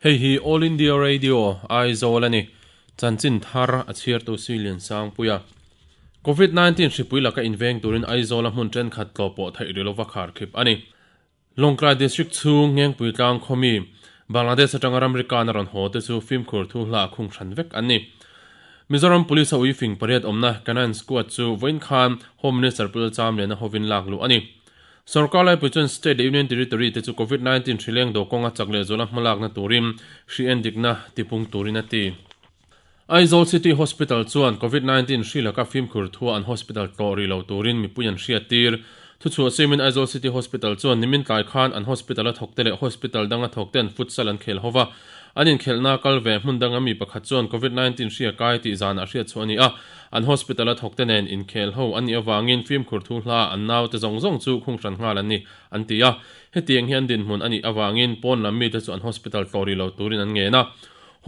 Hei hi All India Radio, Aizawl a ni. Chanchin thar a chhiartu Suilian Sangpuia. Covid 19 hripui laka inveng turin Aizawla hmun thenkhat tlawh pawh theih ri lova kharkhip a ni. Lawngtlai District chhung Ngengpui tlang khawmi Bangladesh atanga ramri kana rawn haw te chu fimkhur thu hla a khung hran vek an ni. Mizoram Police a uifing pariat awmna Canine Squad chu vawiin khan Home Minister Pu Lalchamliana hovin lak luh a ni. Sorkar laipui chuan State leh Union Territory te chu Covid 19 hri leng do kawnga chak leh zuala hmalakna turin hri endikna tipung turin a ti. Aizawl City Hospital chuan Covid 19 hri laka fimkhur thua an hospital tlawh rih lo turin mipui an hriattir. Thuchhuah siamin Aizawl City Hospital chuan nimin tlai khan an hospital a thawkte leh hospital danga thawkten futsal an khel hova. An inkhelhna kal ve hmun danga mi pakhat chuan Covid 19 hri a kai tih zanah hriatchhuah a ni a. An hospital a thawkte nen inkhel ho an nih avangin fimkhur thu hla an naute zawng zawng chu khung hran nghal an ni, an ti a. Hetiang hi an dinhmun a nih avangin pawn lam mite chu an hospital tlawh rih lo turin an ngen a.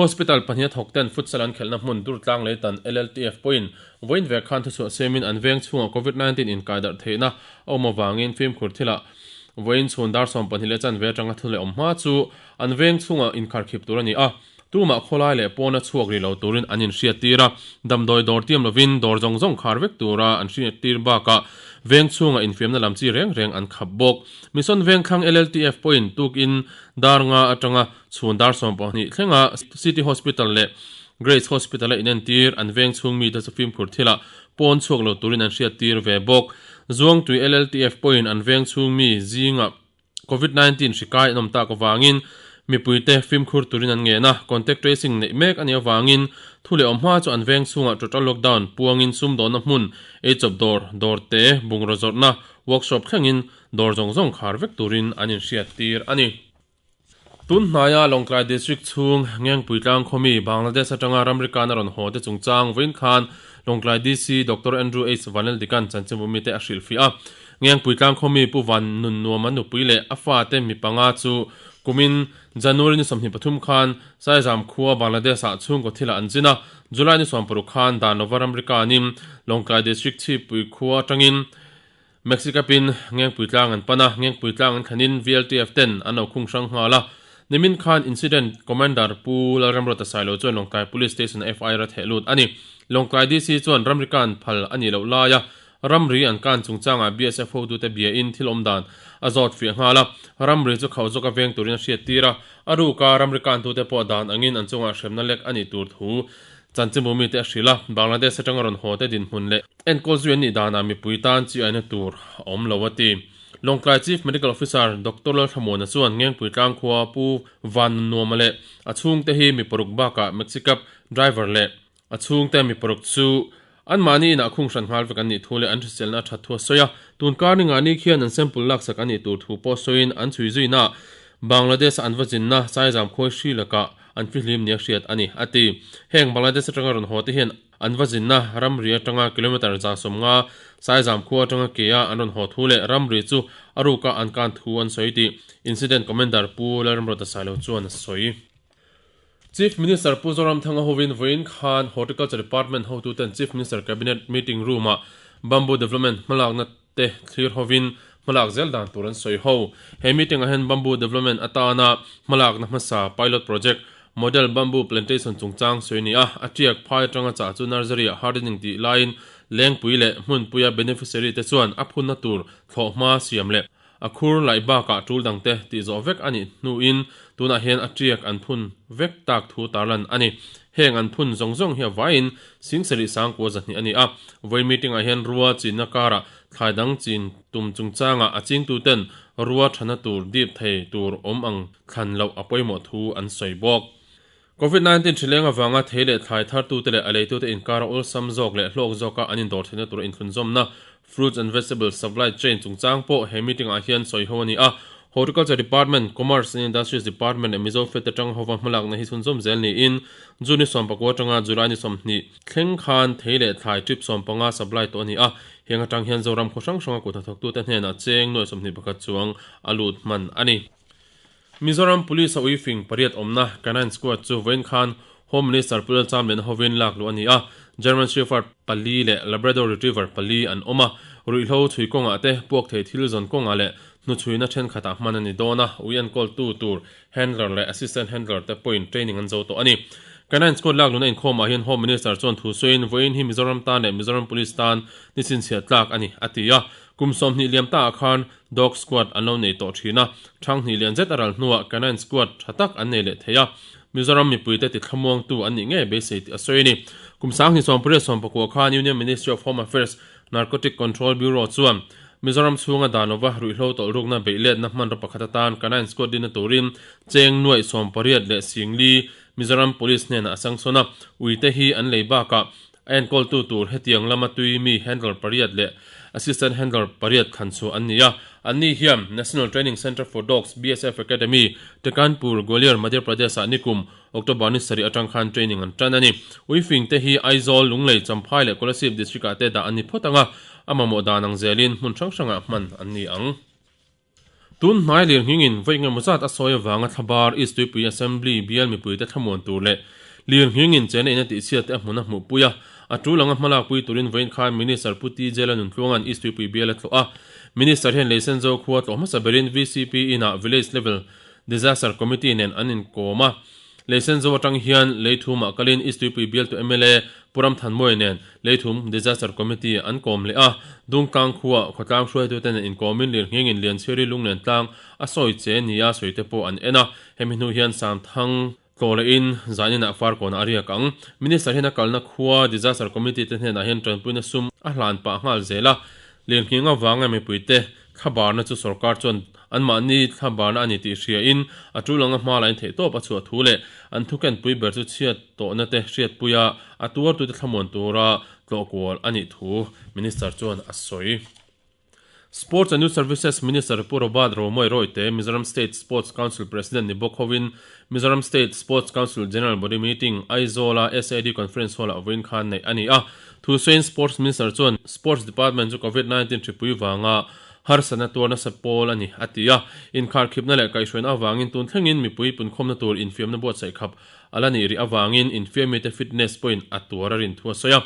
Hospital pahniha thawkten futsal an khelhna hmun Durtlang Leitan LLTF pawhin vawiin ve khan thuchhuah siamin an veng chhungah Covid 19 inkai darh theihna a awm avangin fimkhur thilah vawiin chhun dar 12 leh chanve atanga thu leh awm hma chu an veng chhungah inkharkhip tur a ni a. Tumah khawlai leh pawna chhuak rih lo turin an inhriattir a, damdawi dawr tiam lovin dawr zawng zawng khar vek tura an hriattir bakah veng chhungah infiamna lam chi reng reng an khap bawk. Mission Vengthlang LLTF pawhin tukin dar nga atanga chhun dar 12 thlenga City Hospital leh Grace Hospital-a inentir an veng chhung mite chu fimkhur thilah pawn chhuak lo turin an hriattir ve bawk. Zuangtui LLTF pawhin an veng chhung mi zingah Covid 19 hri kai an awm tak avangin mipuite fimkhur turin an ngen a, contact tracing neih mek a nih avangin thu leh awm hma chu an veng chhungah total lockdown puangin sumdawnna hmun, eichawp dawr, dawr te, bungraw zawrhna, workshop thlengin dawr zawng zawng khar vek turin an inhriattir a ni. Tun hnaia Lawngtlai District chhung Ngengpui tlang khawmi Bangladesh atanga ramri kana rawn haw te chungchang vawiin khan Lawngtlai DC Doctor Andrew H Vaneldikan chanchinbumite a hrilhfiah a. Ngengpui tlang khawmi Pu Van Nun Nuama nupui leh a fate mi panga chu kumin January ni 23 khan Saizam khua Bangladesh-ah chhungkaw thilah an zin a, July ni 60 khan dan lova ramri kanin Lawngtlai District chhipui khua atangin Mexicapin Ngengpui tlang an pan a, Ngengpui tlang an thlenin VLTF ten an lo khung hrang nghal a. Nimin khan Incident Commander Pu Lalramruata Sailo chuan Lawngtlai Police Station-a FIR a theh lut a ni. Lawngtlai DC chuan ramri kan phal a nih loh laia Ramri an kan chungchangah BSF hotute biain thil awm dan a zawt fiah nghal a, ramri chu khauh zawka veng turin a hriattir a, a ruka ramri kantute pawh dan angin an chungah hremna lek a nih tur thu chanchinbu mite a hrilh a, Bangladesh atanga rawn haw te dinhmun leh enkawl zui an nih danah mipui tan chi aina tur a awm lo a ti. Lawngtlai Chief Medical Officer Doctor Lalthlamuana chuan Ngengpui tlang khua Pu Vannuama leh a chhungte hi mi paruk bakah Maxicab driver leh A chhungte mi paruk chu anmahni inah khung hran nghal vek an nih thu leh an hriselna a that thu a sawi a. Tun kar ni ngah ni khian an sample laksak a nih tur thu pawh sawiin an chhui zuina Bangladesh-a an va zinna Saizam khawi hri lakah an fihlim nia hriat a ni, a ti. Heng Bangladesh atanga rawn haw te hian an va zinna ramri atanga kilometre 150 Saizam khua atanga ke-a an rawn haw thu leh ramri chu a ruka an kan thu an sawi tih Incident Commander Pu Lalramruata Sailo chuan a sawi. Chief Minister Pu Zoramthanga hovin vawiin khan Horticulture Department hotuten Chief Minister Cabinet Meeting Room-ah Bamboo Development hmalakna te thlir hovin hmalak zel dan tur an sawi ho. He meeting-ah hian Bamboo Development atana hmalakna hmasa Pilot Project, Model Bamboo Plantation chungchang sawi a ni a, a tiak phai atanga chah chu nursery-ah hardening tih laiin lengpui leh hmunpuia beneficiary te chuan a phunna tur thlawhhma siam leh A khur laih bakah tul dangte tih zawh vek a nih hnuin tunah hian a tiak an phun vek tak thu tarlan a ni. Heng an phun zawng zawng hi a vaiin Singsarih sangkua zahnih a ni a. Vawi meeting-ah hian rua chinna karah thlai dang chin tum chungchangah a chingtuten rua thana tur dip thei tur awm ang thlan loh a pawimawh thu an sawi bawk. Covid 19 ṭhileng avanga thei leh thlai thartute leh a leitute inkara awlsam zawk leh hlawk zawka an indawr theihna tura inthlunzawmna Fruits and Vegetables Supply Chain chungchang pawh he meeting-ah hian sawi ho a ni a. Horticulture Department, Commerce and Industries Department leh Mizo Fed atanga hova hmalakna hi chhunzawm zel niin June ni 19 atanga July ni 20 thleng khan thei leh thlai trip 15 supply tawh a ni a. Heng atang hian Zoram khaw hrang hranga kut hnathawktute hnenah cheng nuai 21 chuang a lut hman a ni. Mizoram Police a uifing pariat awmna Canine Squad chu vawiin khan Home Minister Pu Lalchamliana hovin lak luh a ni a, German Shepherd pali leh Labrador Retriever pali an awm a, ruihhlo chhui kawngah te, puak thei thil zawn kawngah leh Hnuchhuina thenkhatah hman a ni dawn a, ui enkawltu tur handler leh assistant handler te pawhin training an zo tawh a ni. Canine Squad lak luna inkhawmah hian Home Minister chuan thu sawiin vawiin hi Mizoram tan leh Mizoram Police tan ni chhinchhiah tlak a ni, a ti a. Kum 20 liam taah khan Dog Squad an lo nei tawh thin a, ṭhanghnih lian zet a ral hnuah Canine Squad ṭha tak an nei leh thei a, Mizoram mipuite tithlamuangtu an nih ngei beisei tih a sawi a ni. Kum 2019 khan Union Ministry of Home Affairs Narcotic Control Bureau chuan Mizoram chhunga dan lova ruihhlo tawlhrukna beih letna hmanraw pakhat atan Canine Squad dinna turin cheng nuaih 80 leh singli Mizoram Police hnenah a sanction a, uite hi an lei bakah a enkawltu tur hetiang lama tui mi handler pariat leh assistant handler pariat thlan chhuah an ni a. Anni hian National Training Centre for Dogs, BSF Academy, Tekanpur, Gwalior, Madhya Pradesh-ah nikum October ni sarih atang khan training an tan a ni. Uifing te hi Aizawl, Lunglei, Champhai leh Kolasib district-ah te dah an ni phawt ang a, a mamawh dan ang zelin hmun hrang hrangah hman an ni ang. Tun hnai lirnghingin vawi engemaw zat a sawi avanga Thlabar East Tuipui Assembly bial mipuite thlamuan tur leh lirnghingin chena in a tihchhiat te a hmun a hmuhpui a, a tul anga hmalakpui turin vawiin khan Minister Pu TJ Lalnuntluanga'n East Tuipui bial a tlawh a. Minister hian Leisenzo khua tlawh hmasa berin VCP inah Village Level Disaster Committee nen an inkawm a, Leisenzo atang hian Leithumah kalin East Tuipui bialtu mla Pu Ramthanmawia nen Leithum Disaster Committee an kawm leh a, Dungtlang khua khawtlang hruaitute nen inkawmin lirnghingin Lianchhiari Lunglen tlang a sawi che nia sawi te pawh an en a, hemi hnu hian Samthang tlawh lehin zaninah Farkawnah a riak ang. Minister hian a kalna khua Disaster Committee te hnenah hian tanpuina sum a hlan pah nghal zel a, lirnghing avanga mipuite Thlabarna chu sorkar chuan anmahni thlabarna a ni tih hriain a tul anga hma lain theihtawp a chhuah thu leh an thukenpui ber chu chhiat tawhna te hriatpuia a tuartute thlamuan tura tlawhkual a nih thu Minister chuan a sawi. Sports and Youth Services Minister Pu Robert Romawia Royte, Mizoram State Sports Council President ni bawk hovin Mizoram State Sports Council General Body Meeting Aizawl-a SAD Conference Hall-ah vawiin khan neih a ni a. Thusawiin Sports Minister chuan Sports Department chu Covid 19 hripui vanga harsatna tuar nasa pawl a ni, a ti a. Inkharkhipna leh kaihhruaina avangin tun thlengin mipui punkhawmna tur infiamna buatsaih khap a la nih rih avangin infiamite fitness pawhin a tuar a rin thu a sawi a.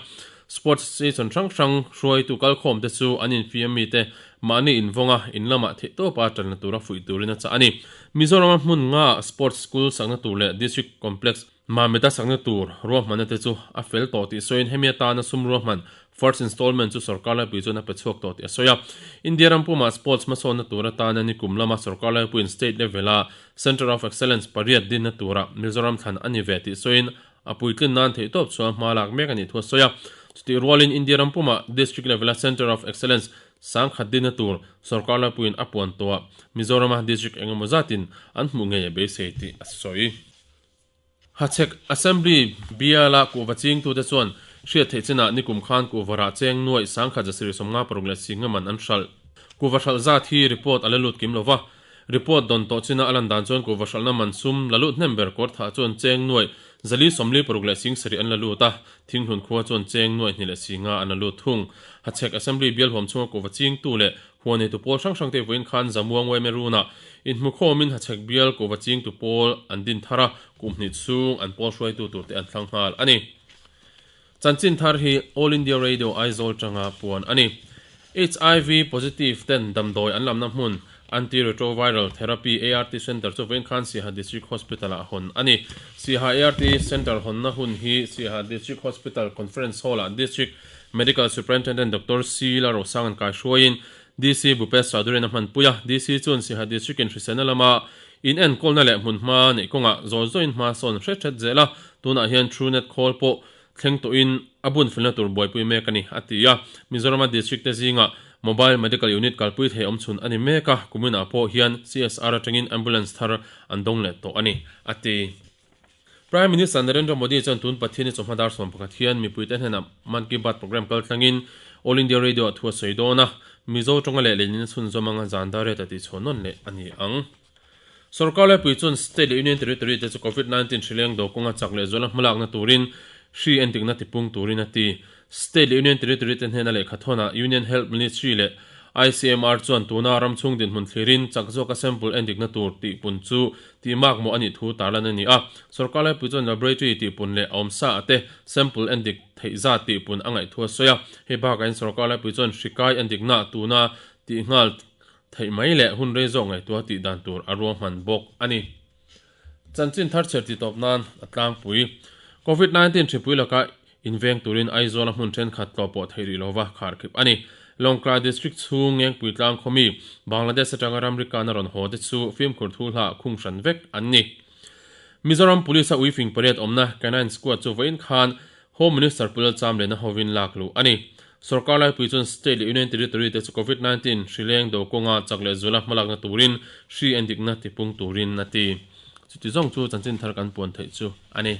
Sports season hrang hrang hruaitu kalkhawmte chu an infiamite mahni invawnga in lamah theihtawpa tanna tura fuih turin a chah a ni. Mizorama hmun nga sports school sakna tur leh district complex Mamita sakna tur ruahmanna te chu a fel tawh tih sawiin hemi atana sum ruahman first installment chu sorkar laipui chuan a pe chhuak tawh tih a sawi a. India ram pumah sports hmasawnna tur atana nikum lama sorkar laipuiin state level-a Centre of Excellence pariat dinna tura Mizoram thlan a ni ve tih sawiin a puitlin nan theihtawp chuan hma lak mek a nih thu a sawi a. Chutih rualin India ram pumah district level-a Centre of Excellence sangkhat dinna tur sorkar laipuiin a puan tawh a, Mizorama district engemaw zatin an hmuh ngei a beisei tih a sawi. Hachhek Assembly biala kuhva chingtute chuan hriat theih chinah nikum khan kuhva rah cheng nuaih sangkhat zasirih 56 leh singa man an hralh. Kuhva hralh zat hi report a la lut kim lova, report dawn tawh china a lan dan chuan kuhva hralhna man sum la lut hnem ber kawr thah chuan cheng nuaih 446 leh singsarih an la lut a, Thinghlun khua chuan cheng nuaih hnih leh singa an la lut thung. Hachhek Assembly bial huam chhunga kuhva chingtu leh Huan eitu pawl hrang hrangte vawiin khan Zamuang Waimeruna inhmukhawmin Hachhek bial Kuhva chingtu pawl an din thar a, kum hnih chhung an pawl hruaitu turte an thlang nghal a ni. Chanchin thar hi All India Radio Aizawl tanga puan a ni. HIV positive ten damdawi an lamna hmun Anti-Retroviral Therapy, ART, Centre chu vawiin khan Siaha District Hospital-ah hawn a ni. Siaha ART Centre hawnna hun hi Siaha District Hospital Conference Hall-ah District Medical Superintendent Doctor C. Lalrosanga'n kaihruaiin DC Bhupesh Chaudhary-in a hmanpui a, DC chuan Siaha District-in hriselna lama inenkawlna leh hmunhma neih kawngah zawi zawiin hma sawn hret hret zel a, tunah hian Truenet khawl pawh thleng tawhin a bun felna tur buaipui mek a ni, a ti a. Mizorama District te zingah Mobile Medical Unit kalpui thei awmchhun a ni mek a, kuminah pawh hian CSR atangin Ambulance thar an dawng leh tawh a ni, a ti. Prime Minister Narendra Modi chuan tun Pathian-i chawhma dar 11 hian mipuite hnenah Mann Ki Baat programme kal tlangin All India Radio-ah thu a sawi dawn a, Mizo tawnga leh leilin a chhunzawm anga zan dar riat a tihchhuah nawn leh a ni ang. Sorkar laipui chuan State leh Union Territory te chu Covid 19 hrileng do kawnga chak leh zuala hmalakna turin hri entikna tipung turin a ti. State leh Union Territory te hnena lehkha thawnah Union Health Ministry leh ICMR chuan tuna ram chhung dinhmun thlirin chak zawka sample endikna tur tihpun chu tihmak mawh a nih thu tarlan a ni a. Sorkar laipui chuan laboratory tihpun leh awmsa ah te sample endik theih zat tihpun a ngaih thu a sawi a. Hei bakah hian sorkar laipui chuan hri kai endikna tuna tih nghal theih mai leh hun rei zawk ngaihtuah tih dan tur a ruahman bawk a ni. Chanchin thar chhiar titawp nan a tlangpui. Covid 19 hripui laka inveng turin Aizawl a hmun thenkhat tlawh pawh theih rih lova kharkhip a ni. Lawngtlai District chhung Ngengpui tlang khawmi Bangladesh atanga ramri kana rawn haw te chu fimkhur thu hlah khung hran vek an ni. Mizoram Police a uifing pariat awmna Canine Squad chu vawiin khan Home Minister Pu Lalchamlena hovin lak luh a ni. Sorkar laipui chuan State leh Union Territory te chu Covid 19 hri leng do kawnga chak leh zuala hmalakna turin hri endikna tipung turin a ti. Chuti zawng chu chanchin thar kan puan theih chu a ni.